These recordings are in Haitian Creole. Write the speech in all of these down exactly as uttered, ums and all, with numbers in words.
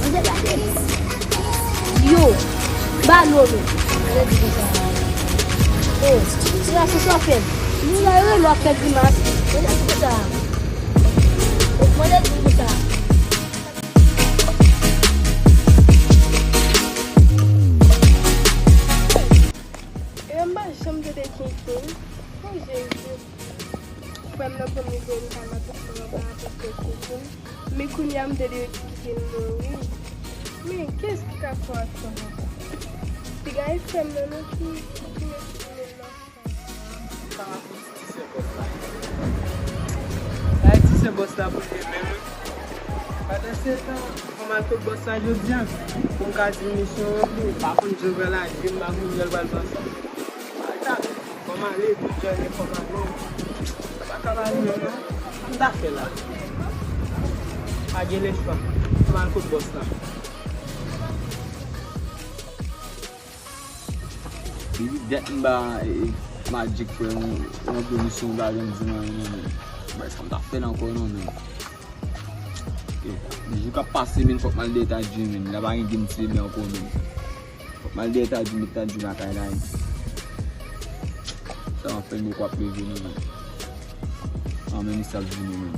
Manje la. Yo, balo men. Manje di konsa. Oh, ti la se sa w fè. Nou la yo lò fè grimas. Manje di konsa. Manje di konsa. E m pa janm tande Kinkin. Oh, Jezi. Frè m nan pran m li voye m kay matant mwen, mwen pa apresye Kinkin. Men kounye a m tande yo di Kinkin mouri. Men kiyès ki ka fè aksyon konsa? Piga e frè m nan non ki, ki mete Kinkin nan. Sa a pou ti sè bòs la. Sa a ti sè bòs la pou li menm wi. Pandan se tan, fò m al kot bòs la jodi a. Pou m ka di misyon ranpli. Pa konn jan l pral aji, m pa konn jan l pral panse. Al ta, fò m ale, tout jan fò m ale. Sa pa ka ale menm non. M ta fè la. Pa gen lechwa. Fò m al kot bòs la. Depi dat m ba, e, e, Magic fè yon, yon pwomisyon bagay m di nan yon moman. Bagay sa m ta fè l ankò non men. Ok. Jou k ap pase men fòk m al dèyè Tadji men. La pa gen game ti bebe ankò men. Fòk m al dèyè Tadji, met Tadji lakay la. Sa m ap fè m poko ap leve non men. An men misye ap vini men.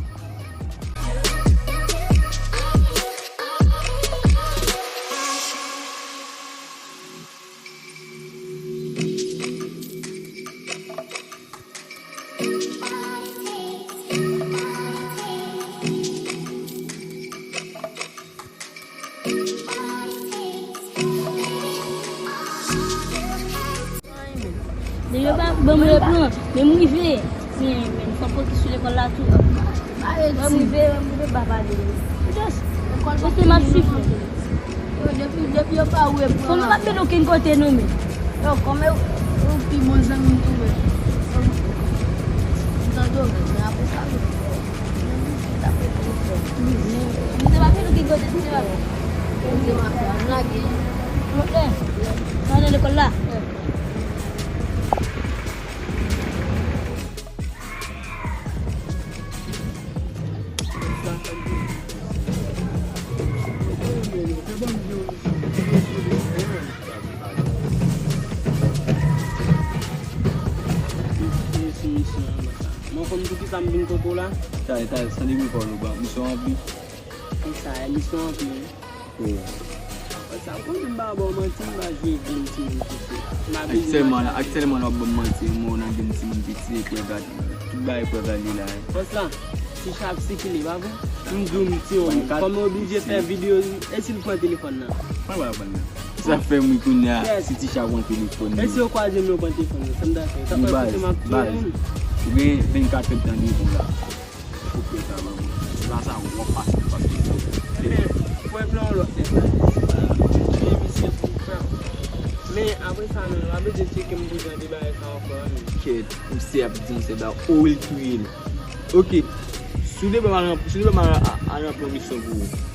Depi yo pa ban mwen plan, men m rive. Men, men, fò fokis sou lekòl la tou. Wè m rive, wè m rive pa pale. Just, kote m ap sifle. Yo, depi, depi yo pa wè plan. Fò nou pa pede okenn kote non men. Yo, kòm ou, ou pi bon zanmi m tou men. M tande w men, men apre sa, men. M te pa pede okenn kote, m te pa pede. M te pa pede. M lage. Ok. Mwen nan lekòl la. Mwen konn poukisa m vin kote w la. Talè, talè, san depi kò nou ba misyon ranpli. Konsa, misyon ranpli. Wi. Sa, bon, m pa ba w manti, m pa jwe game timoun sou se. M pa bezwen. Aktyèlman la, aktyèlman la w ap ban m manti, mwen nan game timoun piti, epi gad, tout bagay prè gade la. Bòs la, ti chat ap sikile, pa vre? M di w m ti yon, kòm m oblije fè videyo, e si l pran telefòn nan? Mwen pa pran nan. Sa fè m ri kounye a, si ti chat pran telefòn nan. E si yo kwaze m, yo pran telefòn nan, sa m ta fè? Sa fè kote m ap touye moun. Ou gen vennkat èdtan devan w la. Pou pè sa ban mwen. La sa w ap pase, pase. Men, pou e plan yon lòt nèg la. Li misye pou frè m. Men, apre sa, menm, l ap vle tcheke m pou jan de bagay sa ankò, men. Kèt, misye ap di yon sèl bagay, ou wi l touye l. Ok. Si w te ban m al, si w te ban m al, al ranpli yon misyon pou ou.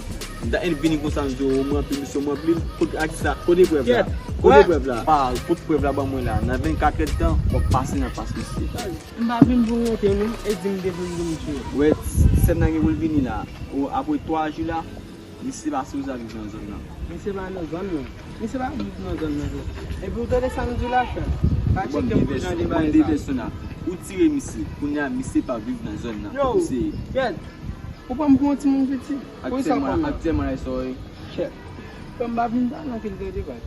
M ta vini konsa, m di w, mwen ranpli misyon, mwen ranpli l. Kote, ak sa, kote prèv la? Kote prèv la? Pa, kote prèv la ban mwen la? Nan vennkat èdtan, w ap pase nan fas misye. M pa vin pou monte non, e di m te vin pou m di w. Wè, sèm nan gen pou l vini la. O, apre twa jou la, misye pa sipoze ap viv nan zòn nan. Misye pa nan zòn nan. Misye pa viv nan zòn nan vre. Epi w tande sa m di w la, frè m? Pa tcheke m pou jan de bagay sa. Ou tire misye. Kounye a, misye pa viv nan zòn nan. Yo, kèt. Ou pran m pou yon timoun piti. Pou sa w pran m la? Aktyèlman, aktyèlman la, sa w ye. Kèt. Frè m, pa vin pa nan anpil gade bagay.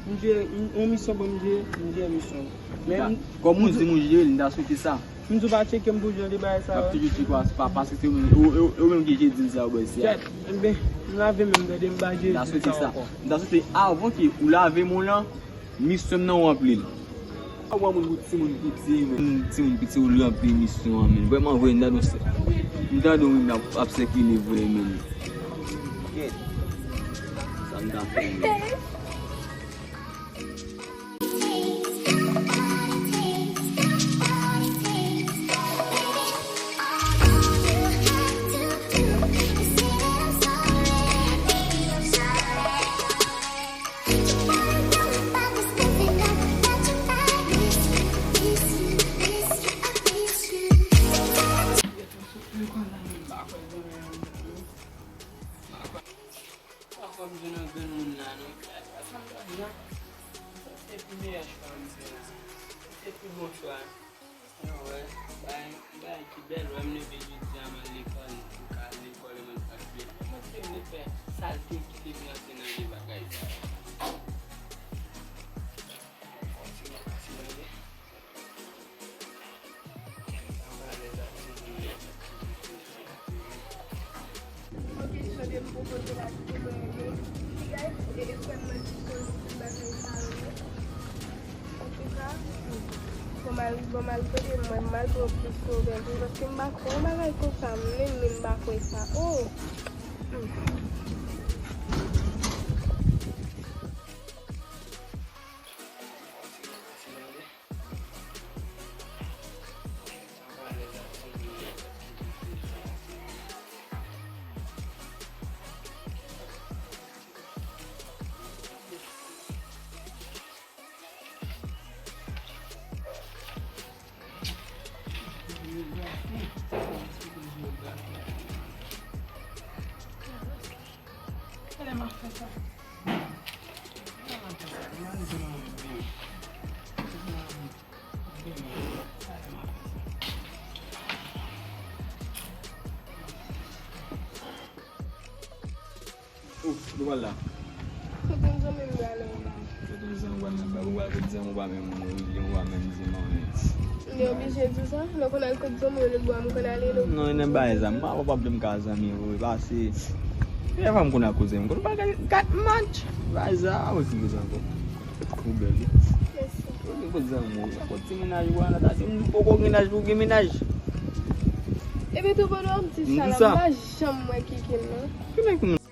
M jere, m, yon misyon ban m jere, m jere misyon. Men, kòm ou di m ou jere l, m ta swete sa. M di w pa tcheke m pou jan de bagay sa yo. M ap toujou tcheke w, pa, paske se ou menm, ou, ou, ou menm ki jere di m sa yo, bòs, ya. Kèt, enben, m lave men m, tande, m pa jere di sa ankò. M ta swete sa. M ta swete avan ke ou lave men w lan, Misyon m nan w anpil. Ou pran moun pou timoun piti, men. Timoun piti ou ranpli misyon an, men. Vrèman vre, m tande w se, m tande w ap, ap sikile vre, men. Sa m ta fè, men. Pa kwè m jwenn yon granmoun la non. Sa m t ap di a, se pi meyè chwa m se la. Se pi bon chwa. Anyway, bay, bay ki bèl, wè m leve jodi a, m al lekòl, m ka al lekòl e mwen pa dwe. Mwen te vle fè salte ki te vin antre nan vye bagay sa yo. Kontinye pase nan vye. Ok, chante m poko te la ki te mwen renmen. Guys, e, e frè m nan ki chante tout bagay sa yo. Antouka, bon, m al, bon, m al tande, mwen, m al pran plis nouvèl tou, paske m pa kwè yon bagay konsa, m menm, menm m pa kwè sa. Oh! Hmm. Ou, ou pral la? Kote m zanmi m prale la? Kote m zanmi w pral nan bab? Ou pral kote zanmi w pa menm, ou pa menm zanmi w menm. Li oblije di sa? Lè w konn al kote zanmi w, lòt bò a m konn ale, lòt. Non, e nan bagay sa. M pa, pa, pa vle m ka zanmi w, e pase. E fwa m konn al kote zanmi m, konn pa gad, gad match. Bagay sa, a wè ki koze ankò. Ou bèl wi. Mèsi. Ou gen kote zanmi w, ou gen kote ti mennaj ou a, nan ta di m poko gen laj pou gen mennaj. Epi tou pandan w ap di sa la, m pa janm wè Kiki m non. Ki nèg moun